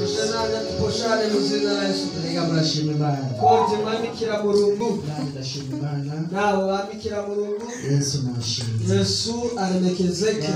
Toshanane tuposhane mu zina la Yesu. Rega murashima Imana. Koti mwamikira Mulungu. Nanjye ndashima Imana. Nawe wamikira Mulungu. Yesu nashimwe. Yesu alemekezeke.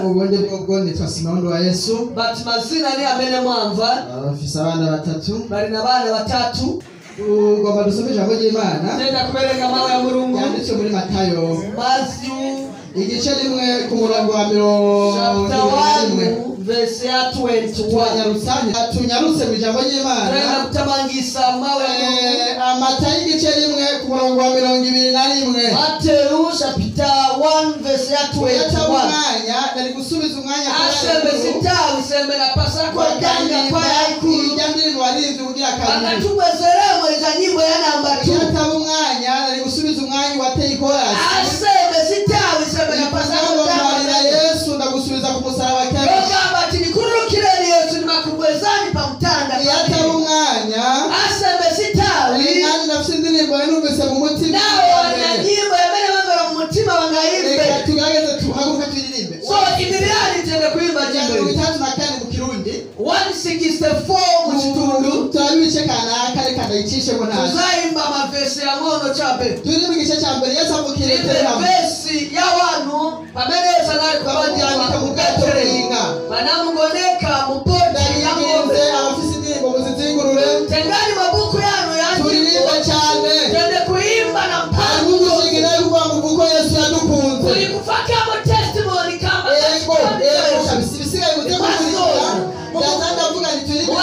Ubundi bwo nitwa Simoni wa Yesu. But mazina ni amene mwamva. Bafise abana batatu. Bali na bana batatu. Ugomba dusome ijambo ry'Imana. Tenda kubereka mawe ya Mulungu. Yanditswe muri Matayo. Matthew igice rimwe ku murongo wa 21. Verse ya 21. Tunyarutse mu ijambo ry'Imana. Tenda kutamangisa mawe ya Mulungu. Matayo igice rimwe ku murongo wa 21. Matthew chapter 1 verse ya 21. Umwanya nari gusubiza umwanya. Asembe sitawi sembe na pasako ganga kwa ikuru. Ijya ndirimbo warinze ubugira kabiri. Akatubwezeremo iza nyimbo ya namba 2. Yataba umwanya nari gusubiza umwanya wateye ikorasi. Asembe sitawi sembe na pasako ganga. Yesu ndagusubiza ku musaraba kenshi. Yogamba ati nikurukireni Yesu nimakubwezani pa mutanda. Yataba umwanya. Asembe sitawi. Nani nafsi ndirimbo numvise mu mutima. Nawe na nyimbo yamene bamera mu mutima bangaimbe. Reka tugerageze tuhaguruke tuyiririmbe. So imirirani tende kuimba nyimbo. 34 mu Kirundi. 164 mu Kitundu. Turabice kanaka reka ndayicishemo ntazi. Tuzaimba mavesi ya ngono chabe. Turi mu gice cya mbere Yesu avukira Betelehemu. Vesi ya wanu pamene Yesu anali kubandika mu bwato bw'inka. Banamugoneka mu boti ya ng'ombe. Abafise indirimbo muzizingurure. Tengani mabuku yanu ya turirimbe cyane. Tende kuimba na mpango. Kumushingira kuvuga ngo kuko Yesu yadukunze. Turi kufakamo testimony kama yego yego kabisa ibisigaye muze kubikurikira. Ndaza ndavuga nti turirimbe cyane.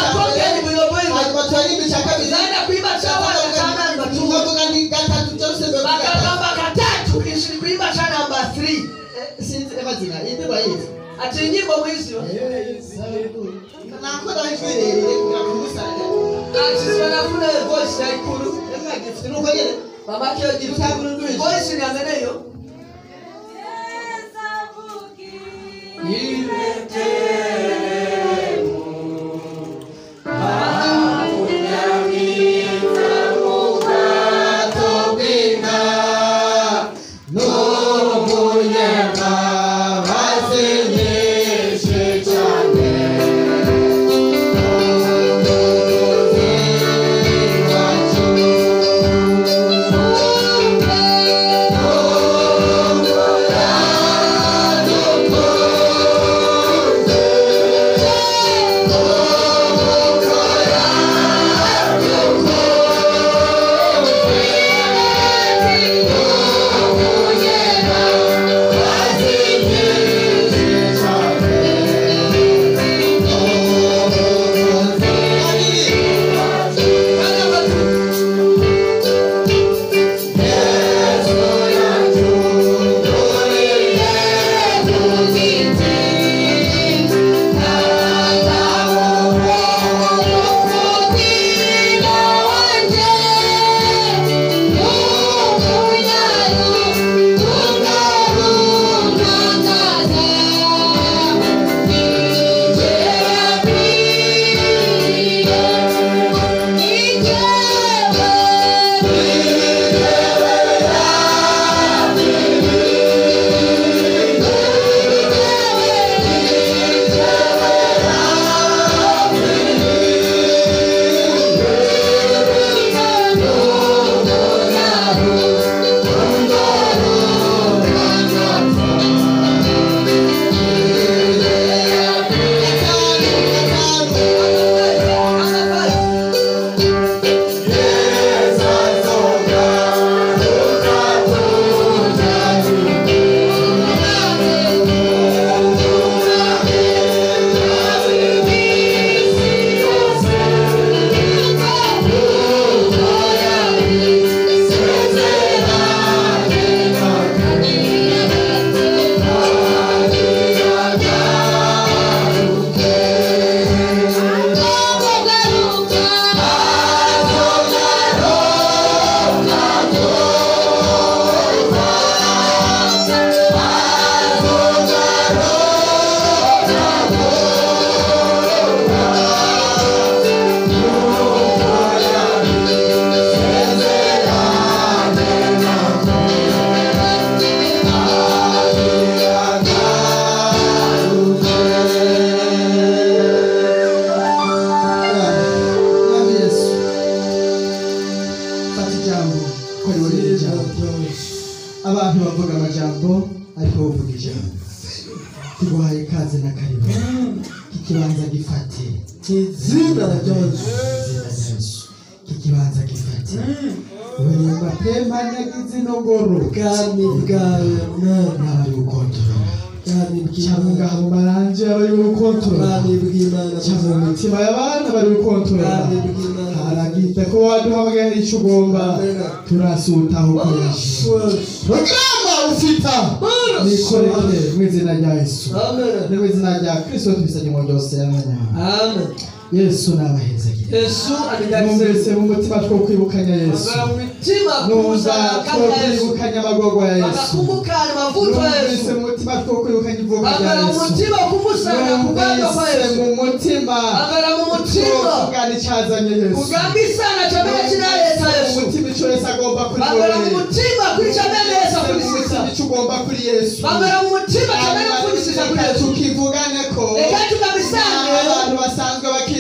Hanyuma turirimbe icya kabiri. Zaenda kuimba cha wana cha namba 2. Tukavuga ni gatatu byose bakagamba katatu kishiri kuimba cha namba 3. Sinzi amazina yindi bayizi. Ati nyimbo mwizi. Nakora ijwi rirerire kumusarira. Ati wanafuna voice ya ikuru. Ema gift nuko nyene. Mama kiyo gift voice ni ameneyo. Ikibanza gifate. Izina rya Yesu. Iki kibanza gifate. Urimba pema nyagize inongoro. Bwami bwawe Mwami. N'abari gukontorora. Bwami Cyangwa bw'Imana. ngaho maranje abari gukontorora. Bwami bw'Imana. Cyangwa mu mitima y'abana bari gukontorora. Bwami bw'Imana. Haragita ko waduhamagaye hari icyo ugomba. Turasutaho ko Yesu. Rugamba ufita. Nikoreke mu izina rya Yesu. Amen. Ni mu izina rya Kristo tubisabye mu byose. Amen. Amen. Yesu nabahezagire. Yesu anigarise. Numvise mu mutima two kwibukanya Yesu. Bangala mu mitima Numva kuza two kanya Yesu. kwibukanya amagorwa ya Yesu. Bakakumbukana mavuto ya Numvise Yesu. mu mutima two kwibukanya ivuka rya Bangala mu Yesu. mutima kumusana kugandwa kwa Numvise Yesu. mu mutima Bangala mu mutima twovugana icyazanye Yesu. kugambisana chamene chinaleta Numvise mu Yesu. mutima icyo Yesu agomba kuri Bangala mu wowe. mutima kuri chamene Yesu Numvise mu afunisisa. mutima icyo ugomba kuri Yesu. Bangala mu mutima chamene afunisisa kuri Reka Yesu. tukivugane ko Reka tukambisane. abantu basanzwe bakizi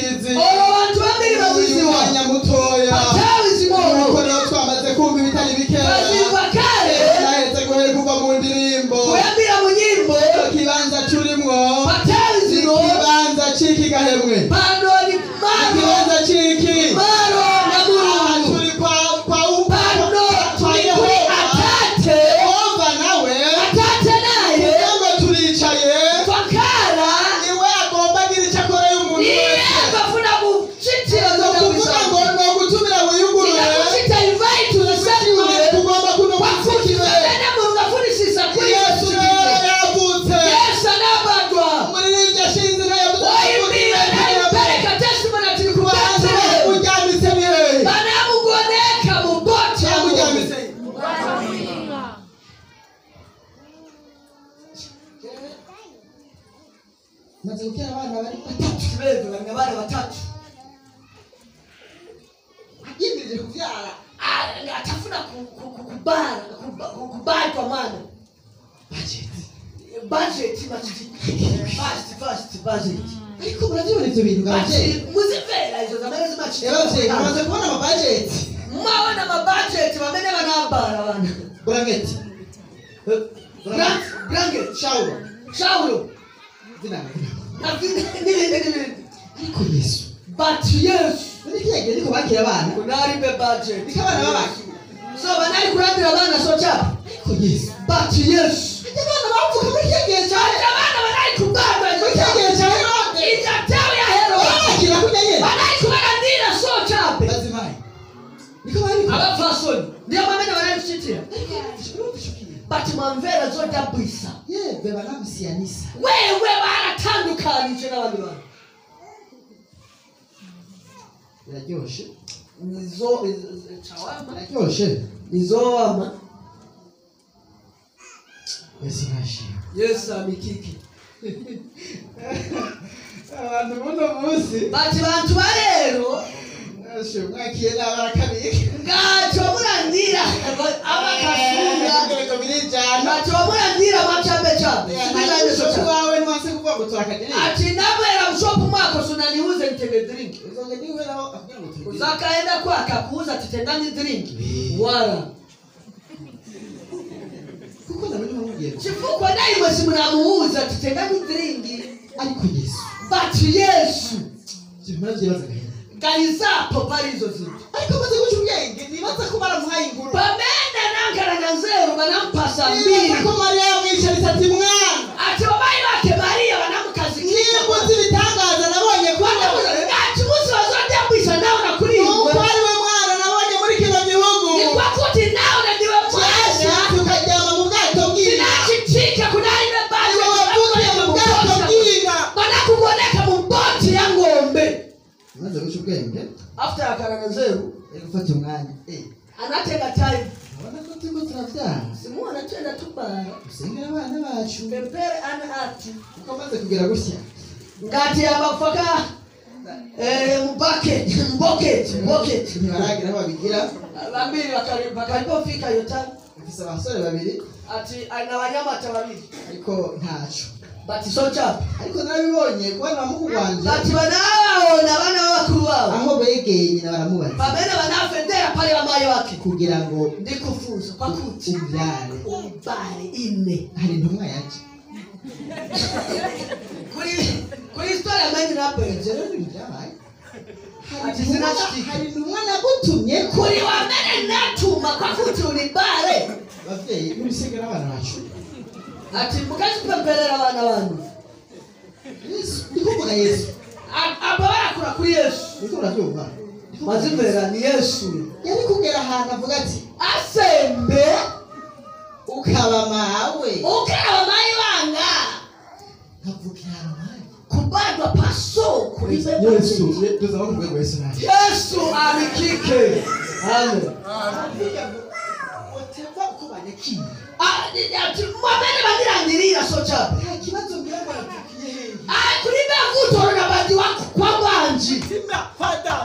Olo bantu babiri uyu baziziwa. mwanya mutoya Batawi nuko zimono. rero twamaze kumva ibitari bikeya Bazimva kale. nahetse guhera kuva mu ndirimbo Kuyambira mu nyimbo. icyo kibanza turimwo Batawi zino. ikibanza c'iki gahemwe Pano ni maro. ikibanza c'iki Maro na aha Mulungu. turi kwa kwa Pano kwa tuli kuri Yehova atate. Yehova nawe Atate naye. kugira ngo turicaye Twakala. niwe agomba agira icyo akoreye umuntu Iye wese bafuna kuchitira ni ukuvuga ngo ni ugutumira wiyugurure Nikakuchita invite uzisanule. tugomba kuno Pakuti gusikiwe zamene Mulungu afunisisa kuri Yesu rero yavutse Yesu anabadwa. umuririmbyi ashinze intebe yavuze Oyimbira nayipereka testimony ati bantu nikubatire. bakuryamitse ni hehe Banamugoneka mu boti. bakuryamitse maze gukira abana bari batatu Kibezo bamwe abana batatu. yimirije kubyara Atafuna kubara kubatwa mwana. budget Budget machiti. Fast fast budget. ariko murabyibona ibyo bintu ngababyeyi Ati muzimvera izo zamene zimachiti. ababyeyi mumaze kubona amabudget Mwaona mabudget bamene banambara bana. blanket Blanket, shawuro shawulo. zina Na n'ibindi n'ibindi. ariko Yesu But Yesu muri kiriya gihe niko bakira abana kunalibe budget. niko abana babakira So banali kulandira abana so chapa. ariko Yesu But Yesu. ajya abana bavuka muri kiriya gihe cya Ati abana banali kubadwa muri kiriya gihe cya Herode Ijatawe ya Herode. babakira kurya nyine Banali kubalandira so chape. bazimaye niko babikora Abapfasoni ndiyo pamene banali kuchitira. ariko urumva icyo kintu But mwamvera zodabwisa. yeve banamusiyanisa Wewe baratandukanije n'abandi bantu. biraryoshe Nizo chawama. biraryoshe Nizowama. Yesu nashimwe Yesu amikiki. abantu buno munsi But bantu barero nashimwe mwakiye nabi arakabika ngacho mulandira abakafunga ibirego birijana ngacho mulandira machabe chabe. Sibizane so chabe. wawe ntiwanse kuvuga ngo turakagirira Ati nabwera mshopu mwako sunaniuze nitenge drink. uzonge niwe naho akubwira ngo tugire Uzakaenda kwaka kuuza titendani drink. Wala. kuko nabonye umubwiye Chifukwa naimwe simunamuuza titendani drink. ariko Yesu But Yesu ibyo murabyibaza gahera ganizapo pali izo zinthu. ariko amaze guca ubwenge nibaza ko baramuhaye inkuru Pamene nankala na nzeru banampasa nibaza mbiri. ko Mariya yamwicaritse ati mwana Ati babayi bake Mariya banamukazikika. niba uzi ibitangaza nabonye kuri wowe Ngati musi wazodabwisa nawe na kuri nuko iwe. ari we mwana nabonye muri kino gihugu Ni kwakuti nawe na ndiwe Twashatse mwana. ukaryama mu bwato bw'inka Chinachitika kunalibe ariwe wavukiye mu bwato bw'inka Banakugoneka mu boti ya ng'ombe. maze guca ubwenge After akala na nzeru yari gufata umwanya anatenga time. urabona ko turimo turabyara Simu anatenda tubara. dusengera abana bacu Pempere ana ati. kuko amaze kugera gutya Ngati abafaka mu bucket, mu bucket, mu bucket. ntibaragira aho babigira Babiri bakalipofika iyo time mfise abasore babiri ati na banyamata babiri ariko ntaco but so chap ariko narabibonye kubana ba mukuru wanje but banabaona bana b'abakuru babo aho begeye nyina baramubaza pamene banafendera pale bamayi wake kugira ngo ndikufuza kwakuti ubyare umbale ine hari intumwa yaje Kuri kuri story amene nabwera. Ibyo rero ni ibintu byabaye. Ati zinachitika. Hari intumwa nagutumye ko Kuri wamene natuma kwakuti ulibale. Ababyeyi n'urusengero abana bacu. Ati mukazipemperera abana banyu. Yesu, ndi kuvuga Yesu. Aba barakura kuri Yesu. Niko urabyumva? Mazimvera ni Yesu. Yari kugera ahantu avuga ati asembe ukaba mawe. Ukaba mayi wanga. Nkavukira ahantu mayi. Kubadwa paso kuri Yesu, tuzaba ku rwego Yesu naje. Yesu abikike. Amen. Avuga ngo oteva uko banyakiye. Ati mwamene bandirangirira so chape. Nta kibazo ngira ngo navukiye hehe. Kuri mbevuto na bandi kwa banji.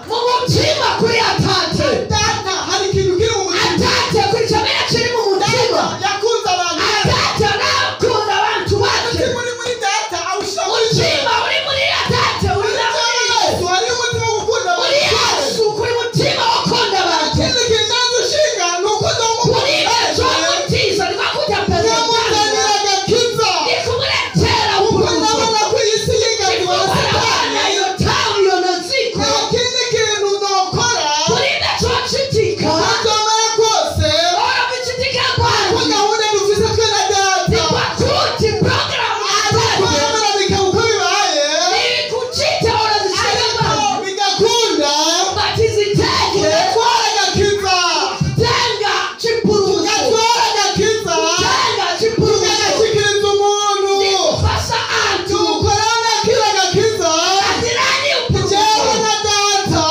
Mu mutima kuri atate. Data hari ikintu kiri mu mutima. Atate kuri chamene kiri mu mutima. Yakunze abantu. Atate nakunda abantu bake. Umutima uri muri data awushyira muri Umutima uri muri atate uri na muri Yesu. Hari umutima wo gukunda Muri abantu. Yesu kuri mutima wo gukunda abantu. Ikindi kintu nzi ushinga ni uko Kuri ejo mutiza ni kwakuta ndamuzanira agakiza. Ni kumuletera Kuko uburuzo. ndabona ko iyi si yigabiwe na Satani. Iyo tawi iyo naziko. Nta kindi kintu nokora. Kuri ejo chitika. Uko kose. Ora bichitika Ko kwangu. gahunda dufise twe na Ni data. kwakuti program atate. Kwemera bikaba uko bibaye. Ni kuchita ora zichita Ariko bigakunda. Batiziteke. Tugatwara agakiza. Tenga chipuruzo. Tugatwara agakiza. Tenga chipuruzo. Tukagashyikiriza umuntu. Nikufasa antu. Tukorana kila agakiza. Atirani Jewe upuruzo. na data.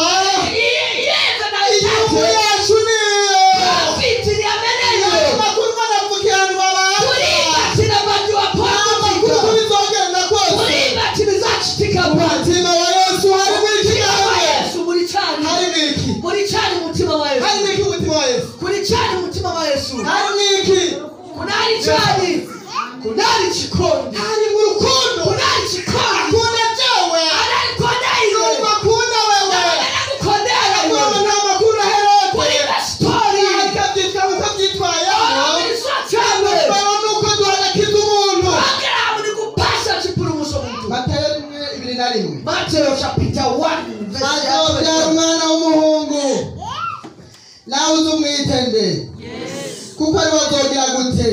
Yeye na Inyungu itate. yacu niyo. Profiti ni ameneyo. Amakuru banavukiye ahantu babanza. Kulimba tinabajua Amakuru politika. uko bizogenda kose. Kulimba timizachitika bwanji. Umutima wa Yesu harimo iki Mutima wa namwe? Yesu muri chani. Harimo iki? Muri chani mutima wa Yesu. Harimo iki umutima wa Yesu? Kuri chani mutima wa Yesu. Harimo iki? Kunali chani. Kunali chikondi. Harimo urukundo. Kunali chikondi. Akunda jewe. Analikonda iwe. Numva akunda wewe. Anakukondera Akunda iwe. nta makuru na Herode. Kulimba story. Akabyitwa uko abyitwayemo. Ora chawe. Baba nuko duhagakiza umuntu. Programu ni kupasha chipulumuso mtu. Matayo 1:21. Matthew chapter 1 verse Azobyara umwana w'umuhungu. Nawe uze umwitende. Kuko ariwe azogira gute?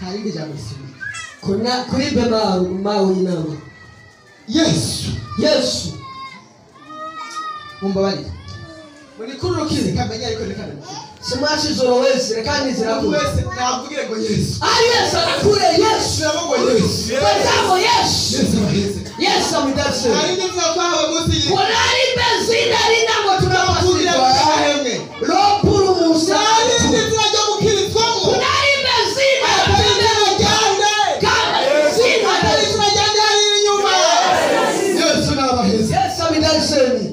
Nta rindi jambo risubika. Kuna kulibe mawe inama. Yesu. Yesu. Mumbabarire. Munikurukire. Kamenya ariko reka ndamuvuge. Simashi zorowezi rekani Umuntu zirakure. wese navugire ngo Yesu. Ari Yesu arakure Yesu. Subiramo ngo Yesu. Bazamo Yesu. Yesu abaheze. Yesu amudase. Hari ibyo twahawe munsi y'isi. Kunali bezina linamo Kugira tunapasirwa. ngo Lopulumusa. Hari izina ryo gukirizwamo. Kunali bezina. Atari izina ryande. Kama zina. Atari izina ryande hari inyuma. Yesu nabaheze. Yesu amudaseni.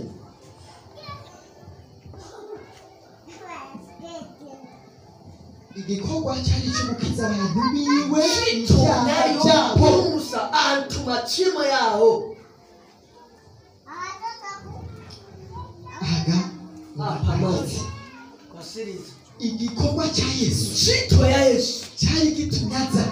Igikorwa cyari cyo gukiza abantu biwe ibyaha Nayo byabo. pulumusa antu machimo yao. Aga Apa mazi. Kwasiriza. Igikorwa cya Yesu Chito ya Yesu. cyari gitunyaza.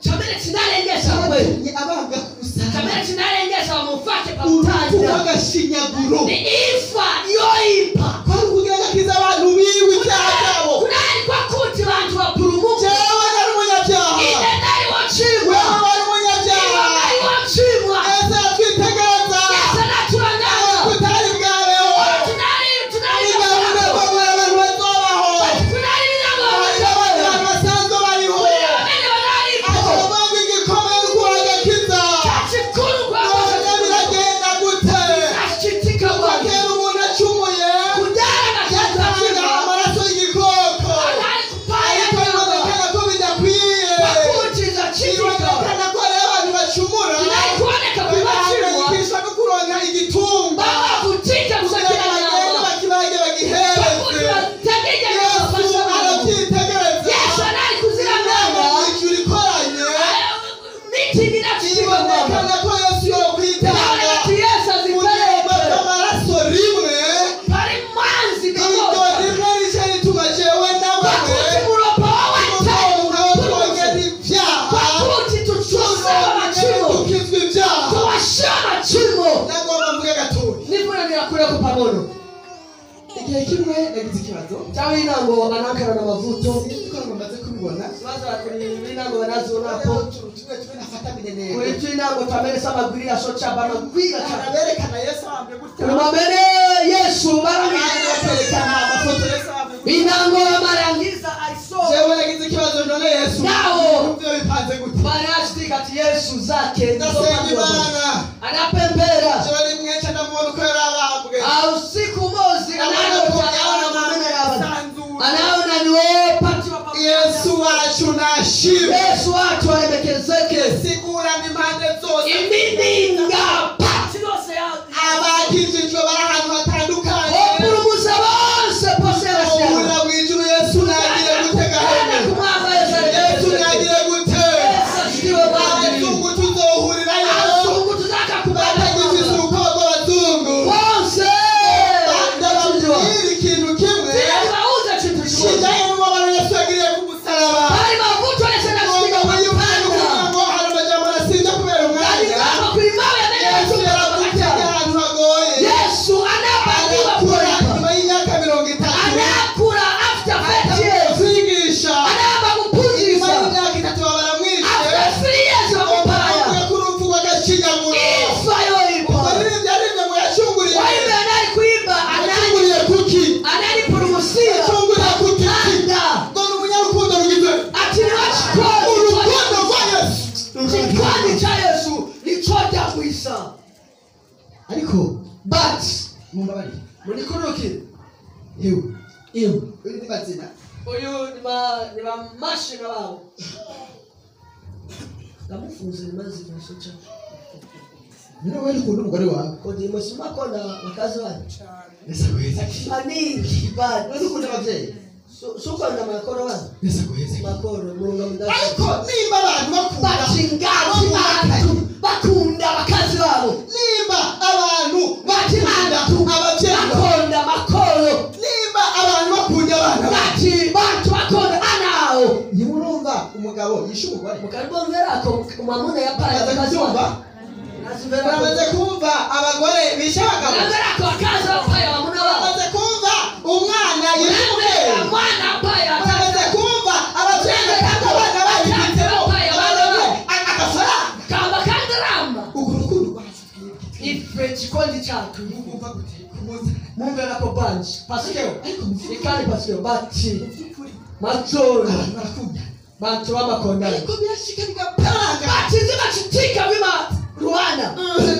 Chamene chinalengesa kwe. Cyatumye abambwa ku musaraba. Chamene chinalengesa wamufate Urupfu pamutanda. rw'agashinyaguro. Ni ifa yoipa. Kwari ukugira ngo akize abantu biwe ibyaha byabo. Kunali kwa kuti bantu wapulumuka. Jewe nari umunyabyaha. Ine nali wachimwa. Wewe wari Iwe umunyabyaha. nali wachimwa. Yesu aratwitegereza. Yesu anatulangana. Tutari bwabeho. Tunali tunali Ni gahunda yo kwagura abantu bazobaho. Kunali Hari linamo. n'abandi bantu basanzwe bariho. Bene banalipo. Akavuga ngo igikomeye ni ukuhagakiza. Chachikuru kwa None biragenda gute? Achitika bwana. Bakeba Igihe kimwe nagize ikibazo. Nthawi inango anankhala na mavuto. Sinzi ko bamaze kubibona. Simaza kuli vinango wanazionapo. Utuntu tumwe tumwe nafata mineneko. Kuli twinango twamene samagwirira sochaba magwira cha. Araberekana Yesu abambwe gutya. Kuli mwamene Yesu marangiza. Araberekana amafoto Yesu abambwe gutya. Inango amarangiza aiso. Jewe nagize ikibazo none Yesu. Nawo. Ivyo bipanze gute? Barashtika ati Yesu zake Ndasenga Imana. Anapembera. Jewe rimwe nca ndamubona uko yari abambwe. Usiku mozi anaona mwamene anaona ni wewe patiwa pamoja. Yesu wacu nashimwe. Yesu wacu alemekezeke. Sigura n'impande zose. Imininga pati yose ya Abakijijwe bari ahantu hatandukanye. Opulumusa bose pose bashaka. Ubura mw'ijuru Yesu nagire gute gahene. Kumwamba Yesu Yesu nagire gute. Yesu ashikiwe bwangu. Abazungu tuzohurirayo. Abazungu tuzaka kubana. Batagize isuku rw'abazungu. Bose. Ndababwira ikintu kimwe. Bauza kintu kimwe. Kijanye n'umubabaro Yesu yagiriye ku musaraba. Bali mavuto Yesu anashika Ngo kwa kugira ngo hari amajambo nasinze kubera umwanya. Kama kuli mawe amene Yesu yaravutse ahantu hagoye. Yesu anabandiwa Arakura kulipa. nyuma y'imyaka 30. Anakula after 30 years. Kwigisha. Anaba Nyuma kuphunzisa. y'imyaka 3 baba baramwishe. After 3 years Bavuga wakupaya. ko urupfu rw'agashinyaguro. Ifa yoipa. Umuririmbyi yaririmbye ngo yacunguriye. Waimbe anali kuimba anali Yacunguriye kuki? anali pulumusia. Yacunguriye ku giti. Anda. Ngo ni umunyarukundo rugizwe. Ati ni wachikoni. Urukundo rwa Yesu. Chikondi cha Yesu ni chodabwisa. Ariko But mumbabarire. munikurukire. Yewe. Iwe. Uyu ni mazina. Uyu ni bamashina babo. Ndamufunze mazina socha. Nino wewe ukunda umugore wawe. Kodi musimako na wakazi wanyu. Yesu aguheze. Maningi but Wewe ukunda abavyeyi. sukonda makoro wanyu. Yesu aguheze. Makoro mulunga mudasi. Ariko nimba abantu bakunda Bachingati bantu bakunda bakazi babo. nimba abantu Bati bakunda bantu abavyeyi bakonda makoro. nimba abantu bakunda abana Bati bantu bakonda anao. ntimurumva umugabo yishe umugore. Mukaribomverako mwamuna yapaya Muramaze bakazi kubyumva? wanyu. Nazimverako. Muramaze kumva abagore bishe abagabo? Nazimverako bakazi bapaya bamuna babo. Muramaze kumva umwana yishe umubyeyi? Mwana apaya Muramaze kumva abavyeyi batanga abana babibitsemo agafaranga? Kamba kandiramba. Urwo rukundo rwacu twebwe Ife chikondi chatu. mugomba gute kumuza? Mumverako banji. Pascal. Ariko mu by'ukuri Ikali Pascal bati mu by'ukuri machona abantu barakunda bantu bamakondana. ariko birashika bigaparanga. Bati zimachitika bima ruwana.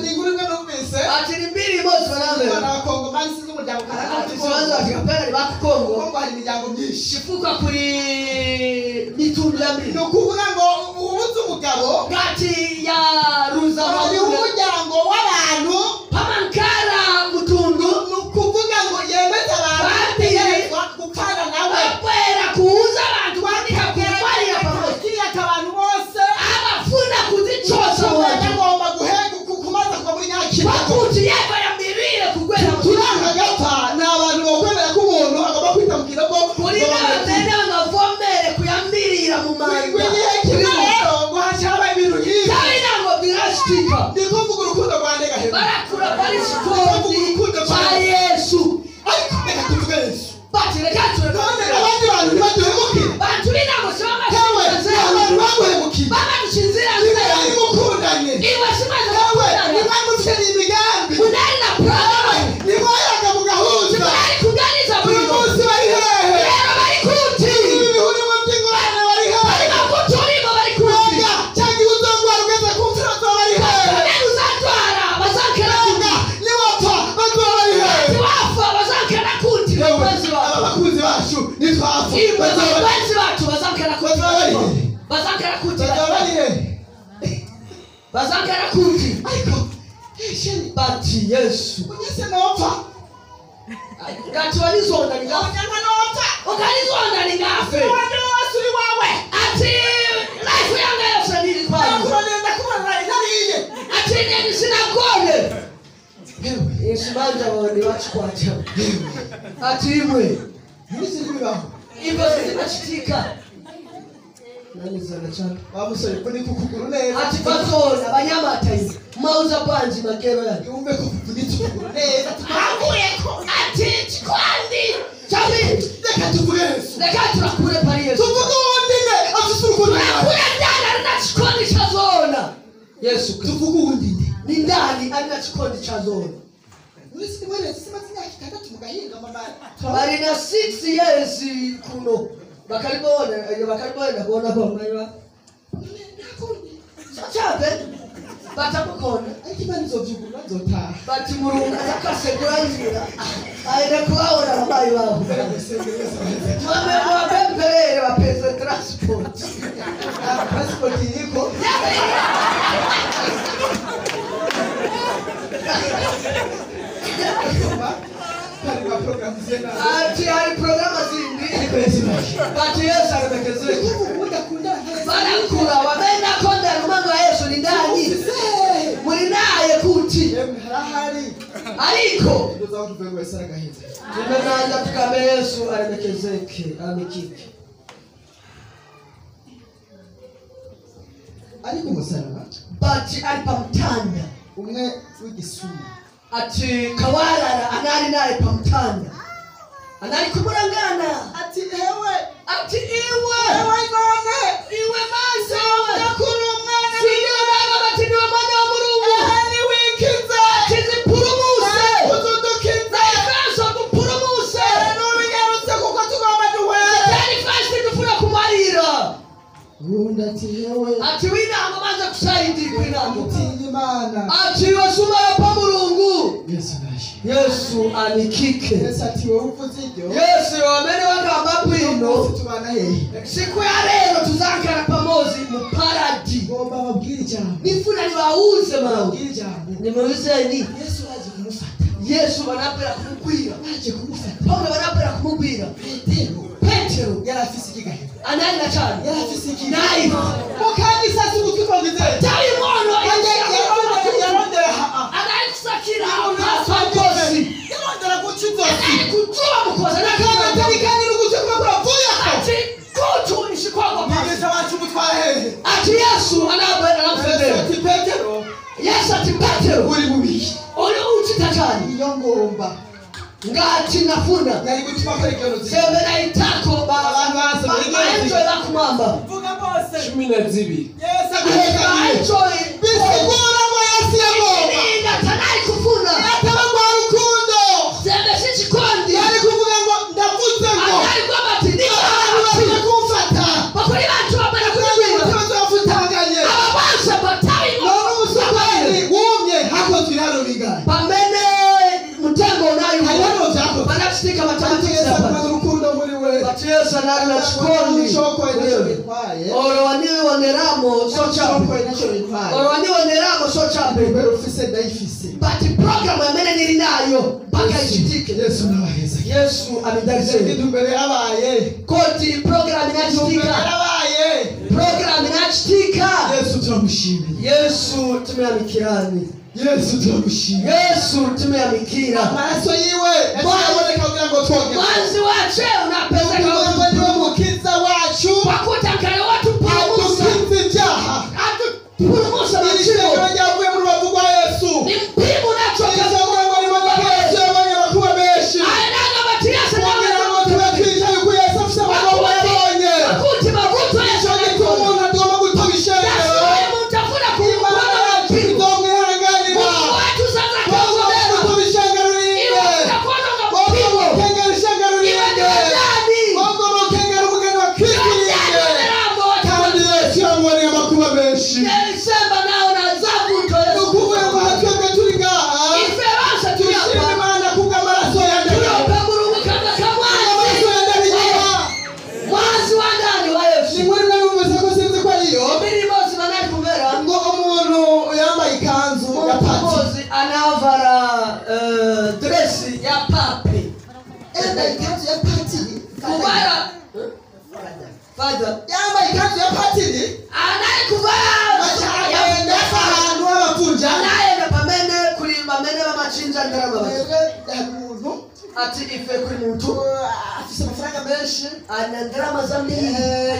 Ni inkuru imwe numvise. Ati ni mbili mozi Umwana banambe. wa Kongomani sinzi umuryango karanga Ati siwanza ati kapera ni baku Kongo. Kongo hari imiryango myinshi. Chifuka kuli mitundu ya mbili. Ni ukuvuga ngo ubuze umugabo Kati ya ruza hariho mabuna. umuryango w'abantu. Pamankara mutundu. Ni ukuvuga ngo yemeza abantu bategerezwa gupfana nawe. Bakwera kuuza abantu bandika kumalira pamoja. Kiriya abantu bose Abafuna kuzichosa watu. agomba guhega kumaza kuva muri nyakira. Wakuti yeva yambirire kugwera Turanga gapfa ni abantu bokwemera ko umuntu agomba kwita mu kinogo. Kulina bamene bangavomere kuyambirira mu manda. Igihe kimwe rero ngo haca habaye ibintu nk'ibi. Kabinango birashitika. Ni kuvuga urukundo rwa Ndegahema. Barakura pali chikondi cha Yesu. Ariko reka tuvuge Yesu. Bati reka None ture. abandi bantu ntibaduhemukiye. Bantu binango sibama Yewe abantu baguhemukiye. Baba dushinzira Niba nzira. mukundanye. Iwe simaze Yewe kukundana. niba mufite imigambi. Munali na plan. Niba yaga mugahuza. Munali kuganiza Uyu bwino. munsi bari hehe? Rero bari kuti. Ibi bihurimo by'ingorane bari Bari hehe? makuturimo bari kuti. Mbega cyangwa igihe uzongwara ugeze ku mfura bazoba bari hehe? Kamene uzatwara bazakera Mbega kuti. niwapfa bazoba bari hehe? Tiwafa bazakera kuti. Yewe Bapenzi aba bacu. bakunzi bacu nitwapfa Iwe bazoba bapenzi bacu bazakera kuti. Bazoba bari hehe? Bazakera kuti. Bazoba bari hehe? Bazakera kuti. Ariko sheri Bati Yesu. ugeze nopfa. Ngati walizonda ningafe. Onyanga nopfa. Ukalizonda ningafe. Wanje wose uri wawe. Ati life yanga yose nili kwayo. Ndakurondera ndakubona nariye. Ati neni sinagone. Yewe Yesu manja waone wachikwata. Ati imwe. nisi bibaho. Ibyo zimachitika. Nani zana chana. Wa musore kunika ukuguru neza. Ati pasona banyamata izi. Mauza panji makero yani. Yumve ko kuvunitse ukuguru neza. Ati chikwandi Yesu. Reka turakure pali Yesu. Tuvuge uwundi nde afise urukundo nyawe. Turakure ndani ali na chikondi cha zoona. Yesu Kristo. Tuvuge uwundi nde. Ni ndani ali na chikondi cha zoona. Bali na 6 years kuno bakalibona bakalibona kuona kwa maiwa sachabe batamukona bati murungu atakasegurangira aende kuwaona babayi wabo mwame mwabemperere bapeze transport Passport iriko ati hari programa zindi bati Yesu aremekezeke barakura wamena konda rumano wa Yesu ni ndani muri naye kuti ariko tumemanza tukabe Yesu aremekezeke amikike ariko umusaraba bati ari pamutanda umwe w'igisuma ati kawarara anari naye pamutanda anari kumurangana ati hewe ati iwe hewe none iwe maze ndakuri umwana sinyorana bati niwe mwana wa Mulungu ni wikize ati zipurumuse uzudukize naifaso kupurumuse nubinyarutse kuko tugomba duhwere tari fasi tufuna kumarira undi ati hewe ati winango manza kusaidi kwinango utinya Imana ati wasuma pa Mulungu Yesu naje Yesu anikike Yesu ati wowe uvuze ibyo Yesu wamene wakamba bwino tubana hehe siku ya lero tuzankana pamozi mu paradi ngomba babwire ijambo nifuna niwauze mawe babwire ijambo nimuuzeni Yesu baje kumufata Yesu banapera kumugwira baje kumufata Paulo banapera kumugwira Petero yari afise ikigahiro anali na chani yari afise iki knife mukandi sasa ugutwi kwagize tayi mono yarondera anali kusakira apakosi yarondera guca izosi anali kujuba mukosa atari kandi n'ugutwi kuba kuravuyeko ati kutu ishikwagwa pasi mwigisha wacu umutwara hehe ati Yesu anamufendera ati Petero Yesu ati Petero uri mubiki uri uchita chani iyo ngomba ngati nafuna yari gutuma akora igihano sembe naitako abantu baza muri maenjo yakumwamba vuga bose 12 Yesu aguhekaniye maenjo bisigura ngo Yesu yagomba inga tanali kufuna ataba rwa rukundo sembe si chikondi yari kuvuga ngo ndavuze ngo anali kwamba ati abantu baje kumfata bakuri bantu bamara kugira kugwira umutima turafutanganye aba bose batayi none umusukari wumye hakozwe ibiharuro bingahe pamene mtengo unayo hari ibiharuro vyakozwe panachitika ariko Yesu matamatiza akumaze urukundo muri we bati Yesu anali na chikondi Chokoye nacyo bintwaye oro waniwoneramo so chape Chokoye nacyo bintwaye oro waniwoneramo so chape kubera ufise ndayifise but programu yamene nili nayo mpaka ichitike Yesu nabaheza Yesu amidalize intumbero yarabaye koti programu intumbero inachitika yarabaye programu inachitika Yesu turamushimiye Yesu tumuyamikirani Yesu turamushimiye Yesu tumuyamikira amaraso yiwe yaboneka kugira ngo twoge mwanzi wache unapezeka kugira ngo niwe mukiza wacu wakuta kale watu purumusa adukiza ibyaha atupurumusa iri machimo shengero ryavuye mu rubavu rwa Yesu ni mpimu nacho iri shengero ngo riboneke Yesu yabonye abakuba benshi aenanga matiyasa kugira ngo tube twicaye uko Yesu afise amaboko yabonye wakuti mavuto icyo gituma umuntu agomba gutoba ishengero mutafuna Imana yacu kumwana izomwihanganira watu sasa Bagomba kauzera gutoba ishengero iwe ririnde utakuona bagomba mpimu gukengera ishengero iwe ririnde ndani bagomba gukengera umugeni wa Kristo ririnde kandi Yesu yamuboneye amakuba menshi Sema nao na zavuto ni Yesu ukuvuga ngo aha twebwe turi ngaha ife basa turashima tuyapa Imana kubw'amaraso ya Ndahiro tuyope Mulungu kama amaraso kamwazi ya Ndahiro mwazi wa ndani wa ni Yesu muri mwe numvise ko sinzi ko ariyo mbili mosi manali kumera ngo umuntu yambaye ikanzu ya pati mosi anavara dresi ya papi yambaye ikanzu ya patiri kuvara Father yambaye ikanzu ya patiri anaye kuvara agenda ahantu h'abavunja anaye na pamene kuli pamene bamachinja ndarama bati rero hari umuntu ati ife kuli muntu afise amafaranga menshi ana ndarama zambiri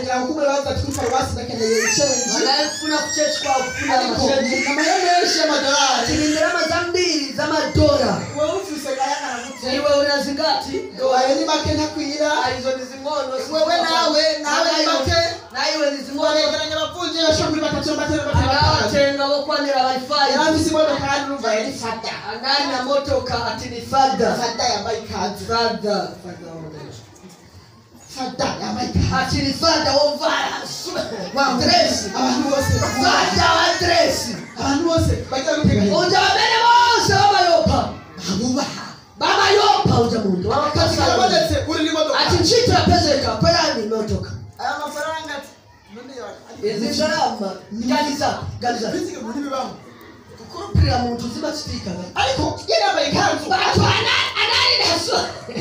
ngira ngo kumwe baza ati kuri paruwasi ndakeneye icenji anayefuna kuchechi kwa kufuna ariko machenji amahera menshi y'amadolari ati ni ndarama zambiri z'amadora wowe ufise ayangana gute iwe unazingati ayo ni make. make ntakwira. Izo ni zing'ono. Wewe nawe nawe ni make. Naiwe ni zing'ono. Baregeranya abavunje bashobora kuri batatu batanu batanu. Anawatenga bokwanira bali Yari afise imodoka kandi urumva yari fada. Anali na motoka ati ni fada. Fada yambaye ikanzu. Fada. Fada yambaye ikanzu. Ati ni fada wovara dress. Abantu bose Fada wa dress. Abantu bose bajya gutega hejuru. Uja bamene bose babayopa. Babubaha. Babayopa uja muntu. Akazi karabonetse uri n'imodoka. Ati ntchito yapezeka kwerani motoka. Aya mafaranga ati Izi ndarama ganiza ganiza. Biziga muri bibaho. Kukurupira muntu zimachitika. Ariko yari yambaye ikanzu. Bantu anali naso.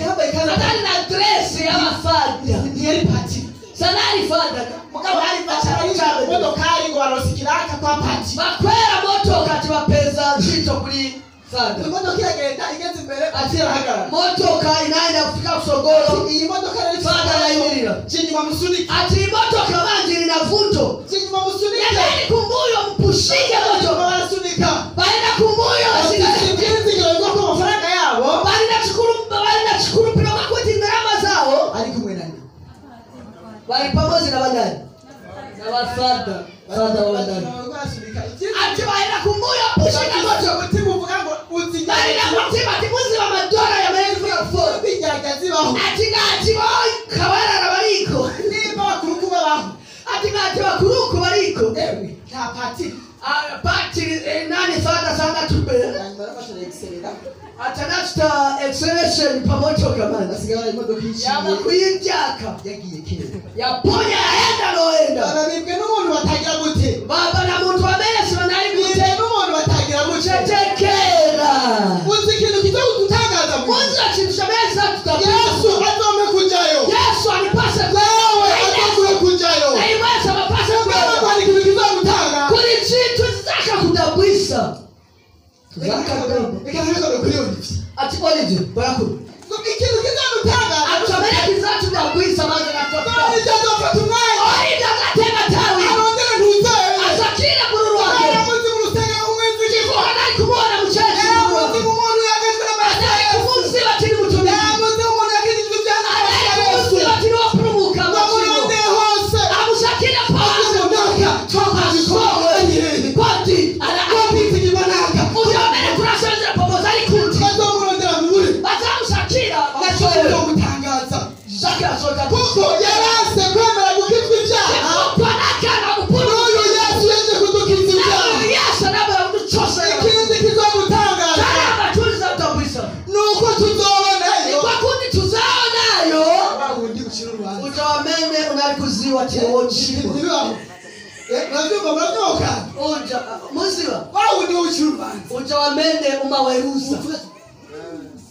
Yambaye ikanzu. Anali na dress y'abafada. Ntiyari pati. Sanali fada. Mugabo hari bacara imodokari ngo barosikiraka kwa pati. Bakwera motoka ati bapeza ntchito kuli fada. Imodoka iragenda igeze imbere ati irahagarara. Motoka inaenda kufika kusogolo. Iyi modoka yari Fada yayimirira. Jinyuma musunike. Ati imotoka manje ina vuto. Jinyuma musunike. Nendeni kumbuyo mpushike motoka. Barasunika. Baenda kumbuyo Ibyizigiro bivuga ko amafaranga yabo balina chikulupira kuti ndarama zawo ari kumwe nani. Bali pamoja na bandari. Na bafada. Fada wa bandari. Ati baenda kumbuyo pushika motoka. Umutima uvuga ngo Balina mutima ati muziba amadora yamene kufika kufora. Bijyaga zibaho. Ati ngati boy kabarara bariko. Nimba bakuruku babaho. Ati ngati bakuruku bariko. Ewe nta pati. Pati nani fada sana tupe. Hanyuma barafasha egiserera. Atanachita acceleration pamotoka manje. Basigara imodoka iciye. Yaba kuyinjaka. Yagiye kera. Yaponya yaenda noenda. Barabibwe n'umuntu batagira gute. Baba na muntu wamene sinari gute. Bibwe n'umuntu batagira gute. Chetekera. Uzi ikintu kizogutangaza mu. Uzi ikintu shameza tutapita. Yesu azome kujayo. Yesu anipase Wewe azokuye kujayo. Na imwesa mapase Wewe hari ikintu kizogutangaza. Kuri chintu zaka kudabwisa. Zaka kudabwisa. Reka ntabwo kuri Olivier. Ati Olivier barakuru. Ikintu kizogutangaza. Atomere kizatudabwisa maze natopita. Olivier azofata umwanya. Olivier azatema tawi. Arondera ntuzeye. Asakira bururu wake. Yaramuzi mu rusengero umwizigirwa. Chifukwa anali kumuona muchechi. Yaramuzi mu muntu yagejwe n'amaraso ya Anali Yesu. kumuziba tiri mutumiki. Yaramuzi umuntu yakijijwe ibyaha n'amaraso ya Anali Yesu. kumuziba tiri wapulumuka machimo. Bamurondeye hose. Amushakira pasi. Naka twakabikora. Kwati Kwizigirwa naka. Ujamene turasenzera pamoja ali kuti. Bazomurondera mubure. Bazamushakira. Nacyo kizogutangaza. Shakira soka. Kuko yaranse kwemera gukizwa ibyaha. Chifukwa nakana kupulumuka. N'uyu Yesu yaje kudukiza ibyaha. Yesu anabera kutuchosa. Ikindi kizogutangaza Tarama tuliza kutambwisa. ni uko tuzobonayo. Kwa kundi tuzaonayo. Wa wundi ucira urubanza. Utawamene unalikuziwa tiwochimwa. Ntibibaho. Murabyumva murabyumva kandi. Uja muziwa. Wa wundi ucira urubanza. Utawamene umaweruza.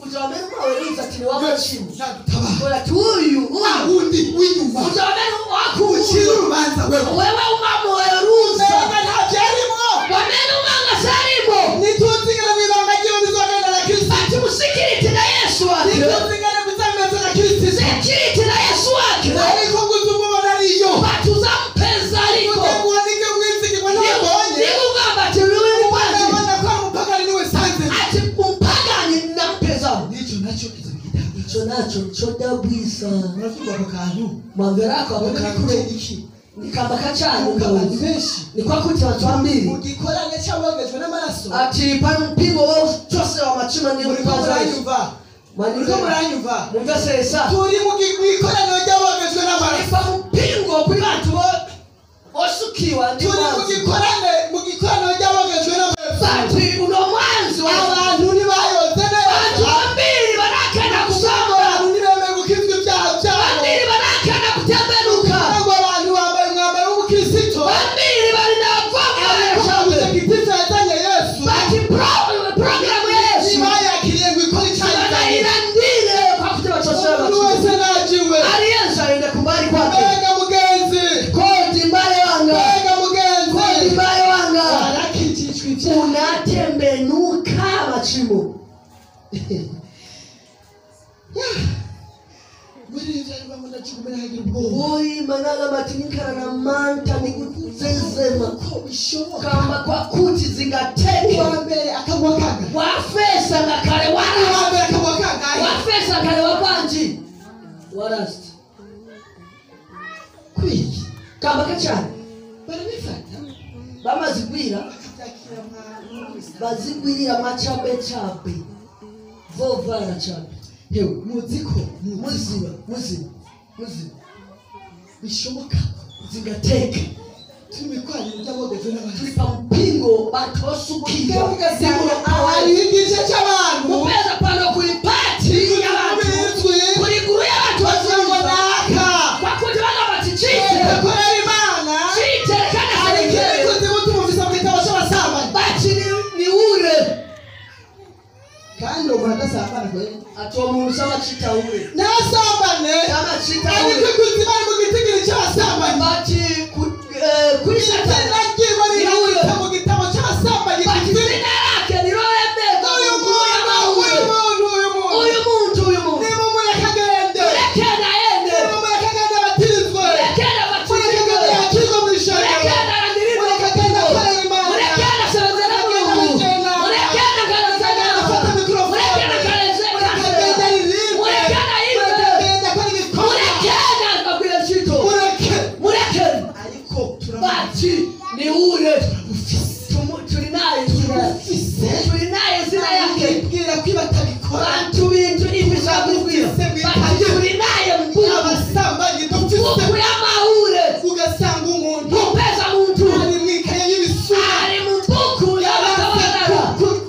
Utawamene umaweruza tini wamachimwa. Nadutabara. Kola tuyu. Wa wundi w'inyuma. Utawamene waku. Ucira urubanza wewe. Wewe umamuweruza. Mbega nta byarimwo. Wamene umanga sarimo. Ntituzigere mu ibanga ry'iwe bizogenda na Kristo. Ati musikiriti na Yesu wake. Ntituzigere bizameze na Kristo. Sikiriti na Yesu wake. Ariko ngo uze umubona ariyo. Batuzampeza ariko. Utegura nibyo mwizigirwa ntabonye. Nikugamba ati wewe ni mwanzi. Ndabona ko ari umupagani niwe sanze. Ati umpagani nampeza. N'icyo nacyo kizogitanga. Icho nacho chodabwisa. Murabyumva ako kantu. Mwamverako ako Ni kantu. kubera iki? Nikamba kachani Abantu kabanzi. benshi. Ni kwa kuti watu ambiri. Mu gikorane cy'abogejwe n'amaraso. Ati pano mpingo wao chose wa machima ni Muriko mkaza. muranyumva. Muriko muranyumva. Mumvesesa. Turi mu ikoraniro ry'abogejwe n'amaraso. Pa mpingo kuri bantu bo osukiwa ndi Turi mu mwanzi. gikorane mu gikoraniro ry'abogejwe n'amaraso. Bati uno mwanzi wa Abantu ntibayoze bantu neza. ambiri barakana kusamba. Abantu ntibemeye gukizwa ibyaha byabo. Ambiri barakana kutembenuka. Ntabwo abantu bambaye umwambaro w'ubukristo. Ambiri bali na vanga Ariko executive yazanye Yesu. Bati programu ya Yesu. Ntibayakiriye ngo ikore icyayi. Banairandire kwa kuti bachosera Umuntu bachimo. wese najiwe. Aliyenza aende kumbali kwake. Mbega mugenzi. Kodi mbale wanga. Mbega mugenzi. Kodi mbale wanga. Warakijijwe ibyaha. Unatembenuka machimo. Muri ibyo ariko ngo ndacukumira hagira ubwoba. Oi manala matinikana na manta nikuzezema. Ko bishoboka. Kamba kwa kuti zingateke. Uwa mbere akagwa kangahe? Wafesa ngakale Uwa wala. mbere akagwa kangahe? Wafesa ngakale wakwanji. Barasta Kwiki kamba kachani barabifata bamazigwira bakabyakira mwa bazigwirira machabe chabe vovara chabe hewe muziko muziba muziba muziba bishoboka zingateka turi mikwaniro by'abogejwe n'abantu tuli pampingo batosukira hariho igice cy'abantu kupeza pano kulipati y'abantu bizwi kuliguru y'abantu bavuga ngo bazumva naka kwakuti bana batichite akorera Imana chiterekana ariko serengere ikuzimu tumufise mu gitabo cy'abasambanyi bati ni ure kandi uwo muntu adasambana kweli ati uwo muntu samachita ure ntasambane samachita ariko ure ikuzimu ari mu gitigiri cy'abasambanyi bati kuri satani izina ryiwe riranditse mu gitabo cy'abasambanyi bati zina lake lilolembeka uyu muntu uyu muntu uyu muntu uyu muntu uyu muntu nimumureke agende murekeni aende nimumureke agende abatirizwe murekeni mureke agende abatizwe yakirwe mu ishengero murekeni arangirirwe mureke agende akorera Imana murekeni asebenzere Mulungu murekeni akalezana afate mikorofone murekeni akaleze mureke agende aririmbe murekeni aimbe mureke agende akore ibikorwa murekeni akagwira ntchito mureke murekeni ariko turamufise bati ni ure tuli naye zina tuli naye zina yake bwira ko batabikora bantu bintu ivi zvakugwira bati tuli naye mbuku abasambanyi dufise mbuku ya maure ugasanga umuntu kupeza muntu ari mu ikaye y'ibisura ari mumbuku yabakabarara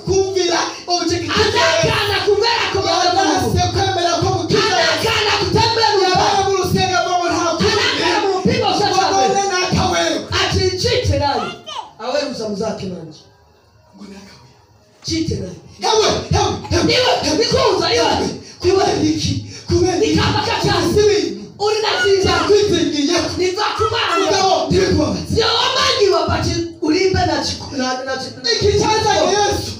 kumvira objective anakana kumvera komanda Mulungu yanase kwemera ko mukiza anakana kutembenuka yabaye mu rusengero ngo nta anakana kundi mupimo ngo sachabe none nakawewe ati chite naye aweruza muzake manje ngo nakawewe chite naye hewe hewe hewe iwe nikuza iwe kubera iki kubera iki nikamba kachasi si ibintu uri nazinza byakwizingiye nivakumanga mugabo ntibikubabaze nyowamanyiwa bati ulimbe na iki cyazanye Yesu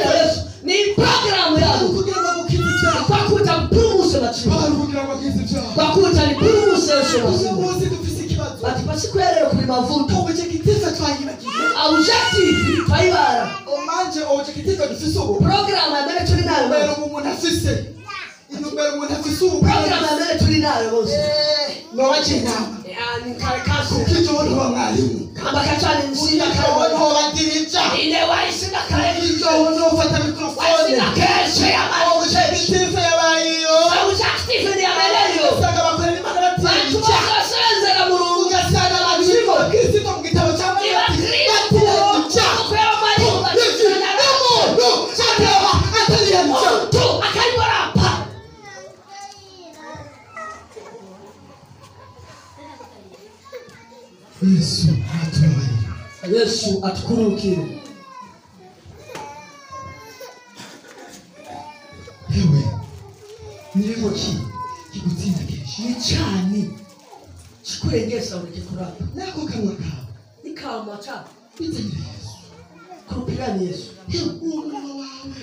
na Yesu ni programu yako kugira ngo agukize ibyaha kwakuta mpurumuse machimo bari kugira ngo akize ibyaha kwakuta nipurumuse Yesu uyu masimu munsi dufise ikibazo bati pasiku ya lero kuli mavuto objective twayibagiye objective twayibara omanje objective dufise ubu programu amene tuli nayo intumbero manje. umuntu afise intumbero umuntu afise ubu programu amene tuli nayo bose nobaje inama nikarekasi kuko ijoro ntoba mwarimu kamba kachani nsinda ijoro kare ntoba dirija ine waisinda kare ijoro ntofata mikorofone waisinda keshe ya manje objective yabaye iyo objective ni ameleyo usanga bakorera Imana bantu batinya bakasenzera Mulungu ugasanga abantu bakristo mu gitabo cya Niba Mariko Kristo n'umuntu ataba atariyanca muntu akaliborapa Yesu atubabarira Yesu atukurukire hewe niremo ki kigutsinda kenshi ni chani chikurengesa ureke kurapa nako kanwa kawe nikama cha bizanire Yesu kurupirani Yesu hewe uwo munwa wawe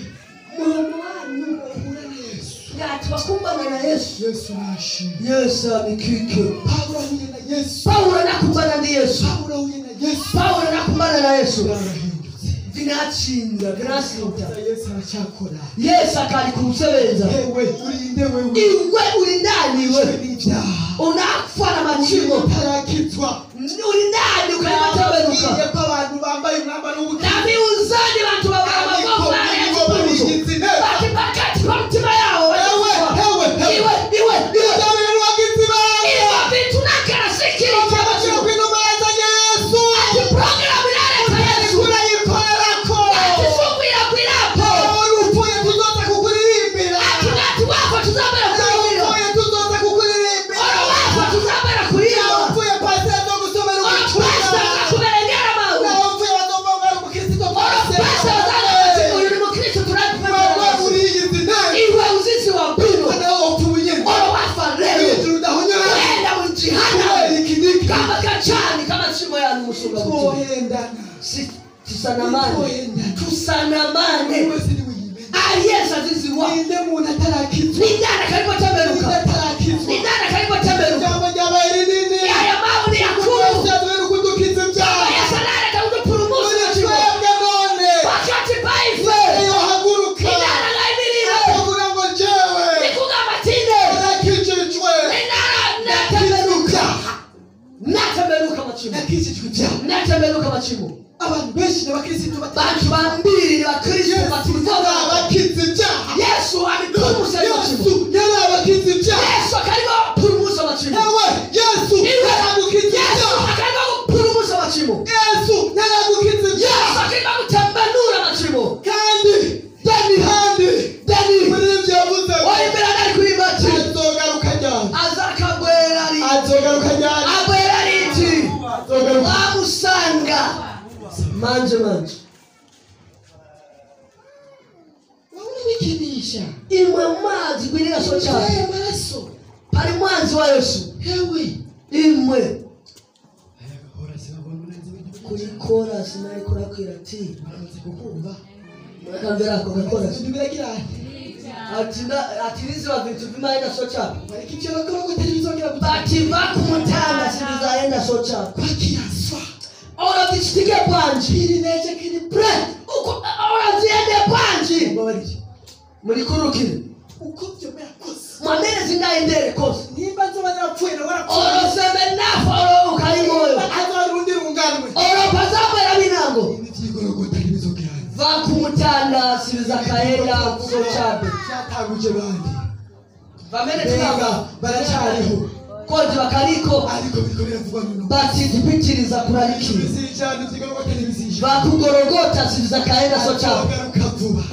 mulomo wanyu uhura na Yesu ngati wakumbana na Yesu Yesu nashimwe Yesu amikike Pawulo ahuye na Yesu Paulo nakumbana ndi Yesu Pawulo ahuye na Yesu Paulo nakumbana na Yesu barahindutse vinachinja vinasinta Yesu aracyakora Yesu akali kumusebenza hewe urinde wewe iwe uri ndani we iwe n'ibyaha unakufa na machimo utarakizwa uri ndani ukalimataberuka Nabwiye ko abantu bambaye umwambaro w'ubukristo na miuzani bantu babara ariko mavomari muri ya bo chipuluzo barigize intebe bati pakati pa mtima yawo hewe hewe hewe iwe iwe iwe ibyo bintu wagize ibanga iwe vintu nakarasikiriza agaciro kw'intumwa yazanye Yesu ati programu inaleta Yesu urayikorerako ati sukwira kwirapo wowe upfuye tuzoza kukuririmbira ati ngati wako tuzabera nawe kulira upfuye tuzoza kukuririmbira oro wako tuzabera nawe kulira upfuye pasiteri azogusomera oro ubutumwa pasta akakuberengera mawu nawe upfuye bazovuga ngo ari umukristo oro pasta bazana bati uyu ni mukristo wewe tunakupenda uriyizi intebe iwe uzizi wa mpino ariko nawe wapfuye oro wafa leo ijuru udahonyora enda kubera mjihana iki niki kama kachani kama shimo ya musunga twohendana si tusanamane Twohendana. tusanamane wese niwe yimenya aliyesaziziwa ninde muntu atarakizwa nindana karibu ninde temeruka atarakizwa nindana karibu temeruka ijambo ryabaye rinini aya mawu ni yakuru Yesu azwe kudukiza ibyaha Yesu analeta kudupurumusa none machimo twebwe none wakati paife iyo haguruka nindana ngaimirire akavuga ngo jewe nikuga matine narakijijwe Kutembenuka machimo. Abantu benshi n'abakristo Bantu bambiri bakristo bativuga abakiza ibyaha. Yesu abipurumusa machimo. Yesu yari abakiza ibyaha. Yesu akarimo purumusa machimo. Ewe Yesu yaragukiza Yesu ibyaha. akarimo purumusa machimo. Yesu yaragukiza ibyaha. Yesu akarimo gutembenura machimo. Kandi Deni kandi Deni muri ibyo yavuze wayimbira nari kuri mati azogaruka ryari? Azakabwera ari Azogaruka ryari? Abwera riti Azogaruka. Wamusanga manje manje. Wowe urabikinisha. Imwe mazi gwirira so cyane. Aya maraso. Pari mwanzi wa Yesu. Ewe. Imwe kuri sinari kurakwira ati murakamvera ako gakora ati niziba vintu vimaenda so cyane. Bati vakumutanga sibizaenda so cyane. Ora vichitike bwanji. Uko ora ziende bwanji. Murikurukire. Mwamene zingaendere kose. Oro sembe nafa oro ukalimoyo. Oro pazabwera binango. Vakumutanda sibizakaenda so chabe. Vamene tinanga baracariho. Koji bakaliko bati zipitiriza kuralikira. Vakugorogota sibizakaenda so chabe.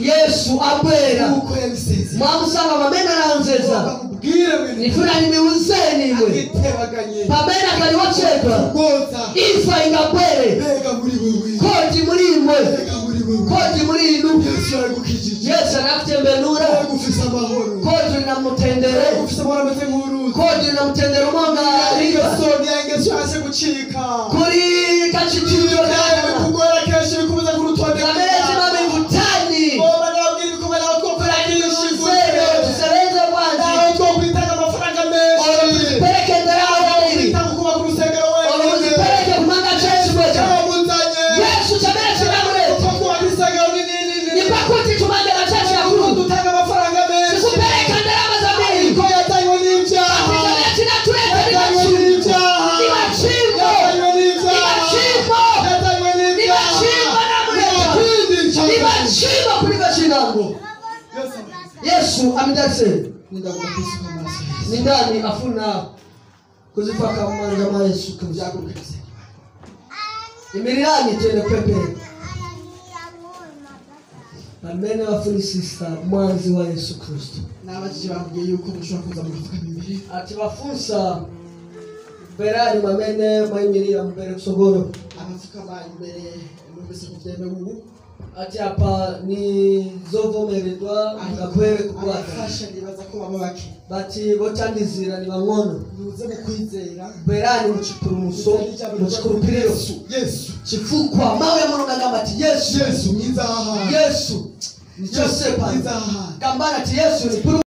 Yesu abwera. Mwamusanga mamena ranzeza. Nifuna nimiuzeni imwe. Pamena kaliwochedwa. Ifa ingabwere. Koji muri imwe. Koji muri inu. Yesu anakutembenura. Koji unamutendere. Koji unamutendere umonga riba. Kuri kachitiro dana. Kamerezi mame mvutani. Tuseleze bwanji. Peleke nderaho ili. Peleke kumanga chechi kwecha. Yesu chamere chinamuleta. Nipakuti tumande na chechi ya kuru. Sikupeleka ndarama za mili. Chamere chinatuleta ni machimbo. Ni machimbo. Ni machimbo. Ni machimbo namuleta. Ni machimbo kuliko chinango. Yesu amidase. Ni ndani afuna kuzifaka manja ma Yesu Kristo. Imirirani tende pepe. Pamene wafunisisa mwanzi wa Yesu Kristo. Nabajije bambwiye yuko mushobora kuza mugafuka imbere. Ati bafunsa berani mamene mwayimirira mbere kusogoro. Abafuka ba imbere numvise ko byemewe ubu. Ati apa ni zovomeredwa ngakwere kukwata. Abafasha nibaza ko baba bake. Bati botandizira ni bangono. Nuze mukwizera. Berani muchipurumuso muchikurupiriro. Yesu. Chifukwa mawe murunga ati Yesu. Yesu mwiza aha. Yesu. Ni Joseph. Mwiza aha. Gambana ati Yesu ni